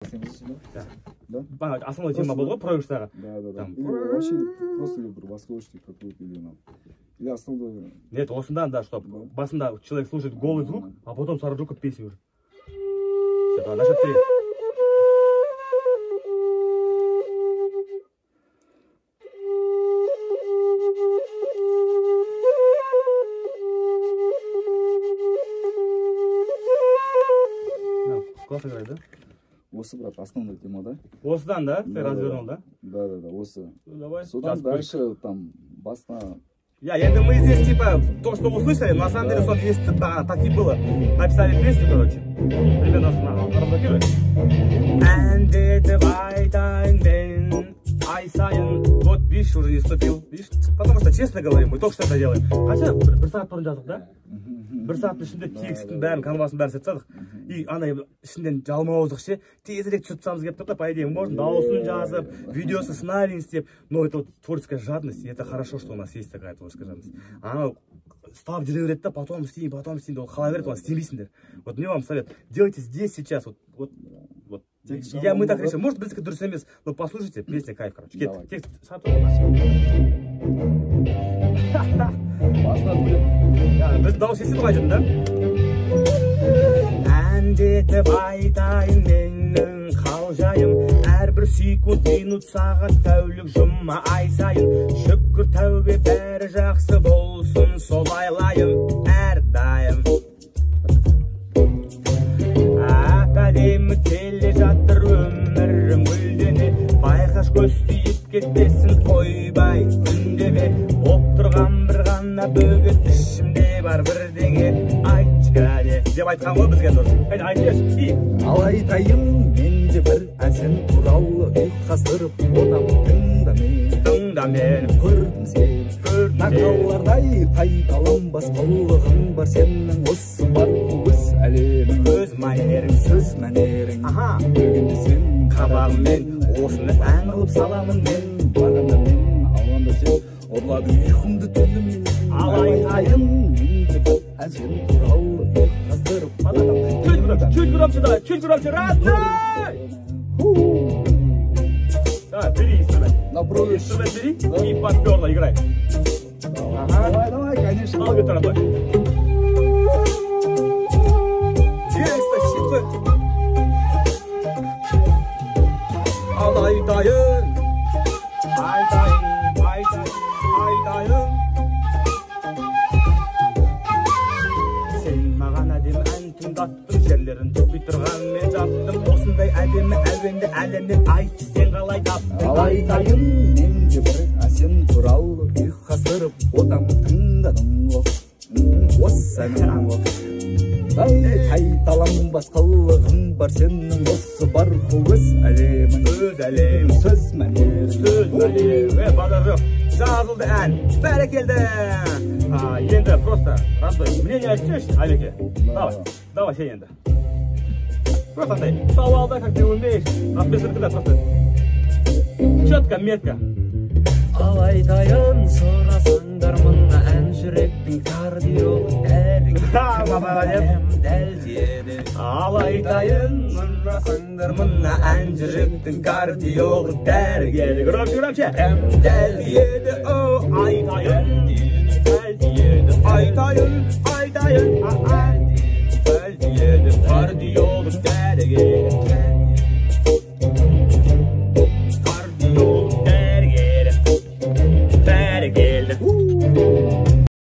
Да? Основная тема была ғой проигрыштағы. Да. Или вообще просто бір восточный какой-то или нам. Или основной. Нет, осындан, да, чтобы басында человек слушает голый звук, а потом с аранжировкой песни уже. Все, давай, на счет 3. Классно играет, да? Осы, брат, основная тема, да? Осыдан, да? Ты развернул, да? Да, осы. Давай. Содан дальше там басна. Я мы здесь типа то, что услышали, но на самом деле сон есть, да, так и было. Написали песню, короче. Примерно разблокируй. Вот, видишь, уже не вступил, видишь? Потому что, честно говоря, мы только что это делаем. Хотя, бір сағат бұрын жаздық, да? Бір сағаттың ішінде текстің бәрін, канвасын бәрін істеп тастадық. И ана ішінден жалмауыздық ше, тезірек түсіріп тастағымыз келіп тұр да, по идее, можно дауысын жазып, видеосы, сценарийін істеп. Но это вот творческая жадность, и это хорошо, что у нас есть такая творческая жадность. Анау ұстап жүре береді да, потом істеймін, потом істеймін, ол қала береді, оны істемейсіңдер. Вот мне вам совет, делайте здесь, сейчас, вот. Я, мы так решили. Может, біздікі дұрыс емес, но послушайте, песня кайф, короче. Кет, текст шығарып тұр. Біз дауыс естідік ғой да? Әндетіп айтайын менің қал-жайым, әрбір секунд, минут, сағат, тәулік, жұма, ай сайын. Шүкір тәубе, бәрі жақсы болсын, солайлайым әрдайым. Әп-әдемі келе жатыр өмірім гүлдене, байқаш көз тиіп кетпесін, ойбай үндеме. Боп тұрған бір ғана бөгет, ішімде бар бірдеңе, айтшы кәне деп айтқан ғой бізге дұрыс. Кәне айтшы. Ал айтайын менде бір ән туралы, ұйқастырып отам, тыңда мені, тыңда мені. Көрдім сені, нақалардай қайталанбас қылығың бар сенің, осы бар өз әлемің, өз мәнерің, сөз мәнерің. Көргенде сен қабағыммен осыны ән қылып саламын мен, барғанда мен, алғанда сен, ұрладың ұйқымды түнімен. Ал айтайын менде бір ән сен туралы, ұйқастырып отам. Чуть громче, чуть громче, давай, чуть громче, родной! Давай, бери инструмент. На проигрыш. Инструмент бери и поперло, играй. Давай, давай, конечно. Ал гитара, давай. Ал айтайын, айтайын, айтайын, айтайын. Сен маған әдемі ән тыңдаттың, жерлерін төкпей тұрған мен жаттым. Осындай әдемі әуенді әлемнен айтшы, сен қалай таптың? Ал айтайын менде бір әсем туралы, ұйқастырып отам, тыңдадың ғой осы әнін ғой. Қайталанбас қылығың бар сенің, осы бар өз әлемің, өз әлемің, сөз мәнерің, сөз мәнерің. Базар жоқ, жазылды ән, бәрекелді. Енді просто родной мнение айтсайшы, Әлеке. Давай, давай сен енді. Просто андай сауал да, как ты умеешь, атмосферка да, просто четко, метко. Ал айтайын сұрасаңдар, мына ән жүректің кардиолог дәрігері. Дәл деді. Ал айтайын сұрасаңдар, мына ән жүректің кардиолог дәрігері. Громче, громче. Дәл деді, о, айтайын, дәл деді, айтайын, айтайын, дәл деді, кардиолог дәрігері. Кардиолог дәрігері. Дәрігері.